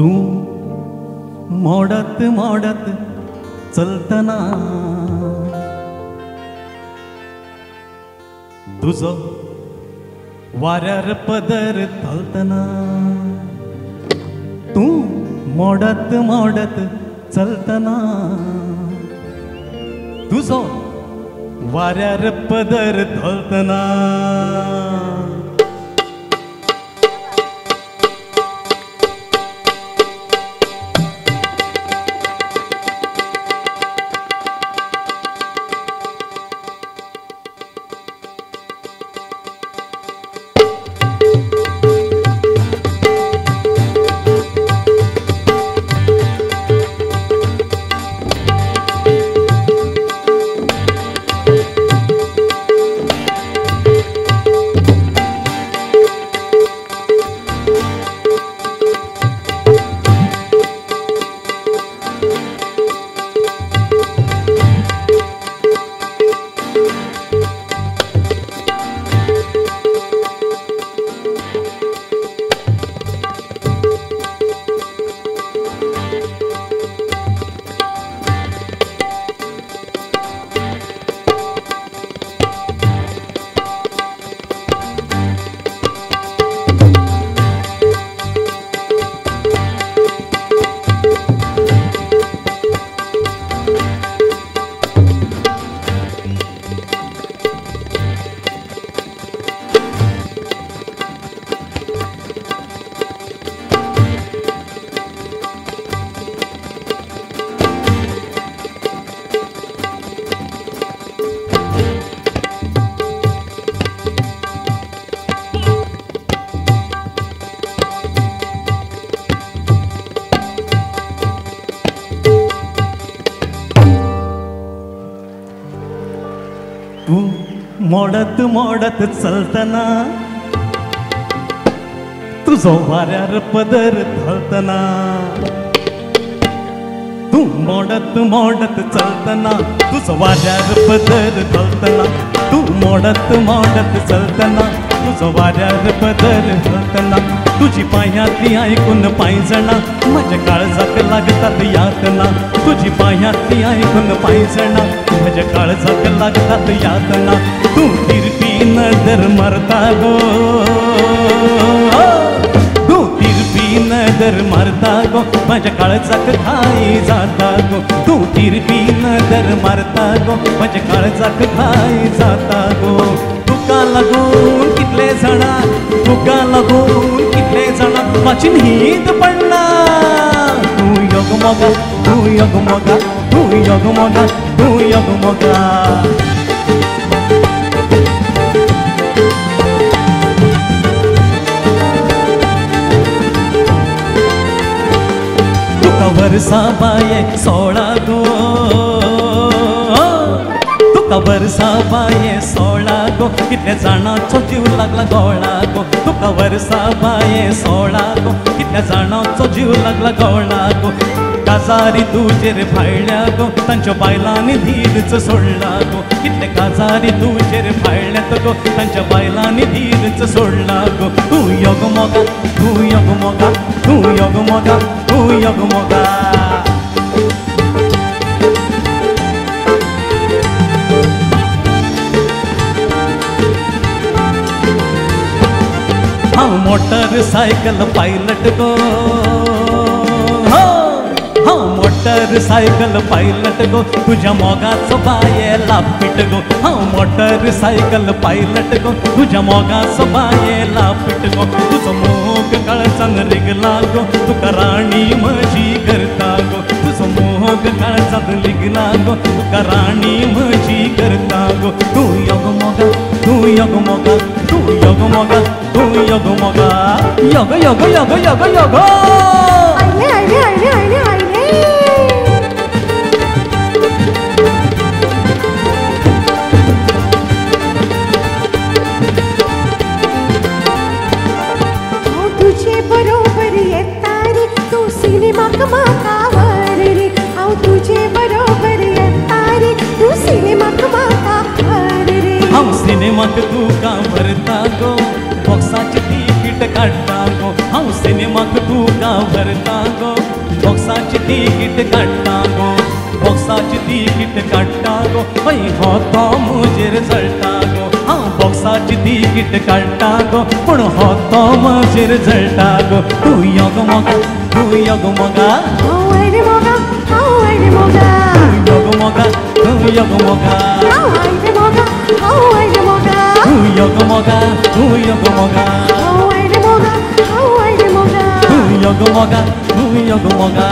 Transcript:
तूं मोडत मोडत चलतना तुजो वाऱ्यार पदर धोलतना तूं मोडत मोडत चलतना तुजो वाऱ्यार पदर धोलतना. तूं मोडत मोडत चलतना तुजो वाऱ्यार पदर धोलतना तूं मोडत मोडत चलतना तुजो वाऱ्यार पदर धोलतना तूं मोडत मोडत चलतना तुजो वाऱ्यार पदर धोलतना तुजी पांयांतली आयकून पांयजणां म्हज्या काळजाक लागतात यातना तुजी पांयांतली आयकून पांयजणां म्हज्या काळजाक लागतात यातना. तूं तिरपी नदर मारता गो तूं तिरपी नदर मारता गो म्हज्या काळजाक घाय जाता गो तूं तिरपी नदर मारता गो म्हज्या काळजाक घाय जाता गो. तुका लागून कितले जाणां तुका लागून कितले जाणां म्हाजी न्हीद पडना. तूं योगमोगा तूं योगमोगा तूं योगमोगा तूं योगमोगा. तुका वर्सां बाये 16 गो तुका वर्सां बाये 16 गो कितल्या जाणांचो जीव लागला गोळा गो तुका वर्सां बाये 16 गो कितल्या जाणांचो जीव लागला गोळा गो. काजारी तुजेर भायल्या गो तांच्या बायलांनी धीरच सोडला गो कितले काजारी तुजेर भायल्यात गो तांच्या बायलांनी धीरच सोडला गो. तूं योगमोगा तूं योगमोगा तूं योगमोगा तूं योगमोगा. हांव मोटर सायकल पायलट गो हांव मोटर सायकल पायलट गो तुज्या मोगाचो बाये लापीट गो हांव मोटर सायकल पायलट गो तुज्या मोगाचो बाये लापीट गो. तुजो मोग काळजान रिगला गो तुका राणी म्हजी करता गो तुजो मोग काळजान रिगला गो तुका राणी म्हजी करता गो. तूं योगमोगा तूं योगमोगा तूं योगमोगा तूं योगमोगा योग योग योग योग योग. आयले आयले आयले आयले आयले. हांव तुजे बरोबर येता रे तूं सिनेमाक म्हाका व्हर रे हांव तुजे बरोबर येता रे तूं सिनेमाक म्हाका व्हर रे. हांव सिनेमाक तुका व्हरता गो बॉक्साची तिकीट काडटा गो हांव सिनेमाक तुका व्हरता तिकीट काडटा गो, बॉक्साची तिकीट काडटा गो, हय हो तो म्हजेर जळटा गो. हांव बॉक्साची तिकीट काडटा गो, पूण हो तो म्हजेर जळटा गो. तूं यो गो मोगा, तूं यो गो मोगा, हांव आयलें मोगा, हांव आयलें मोगा, तूं यो गो मोगा, तूं यो गो मोगा, हांव आयलें मोगा, हांव आयलें मोगा, तूं यो गो मोगा, तूं यो गो मोगा, हांव आयलें मोगा, हांव आयलें मोगा, तूं यो गो मोगा, तूं यो गो मोगा.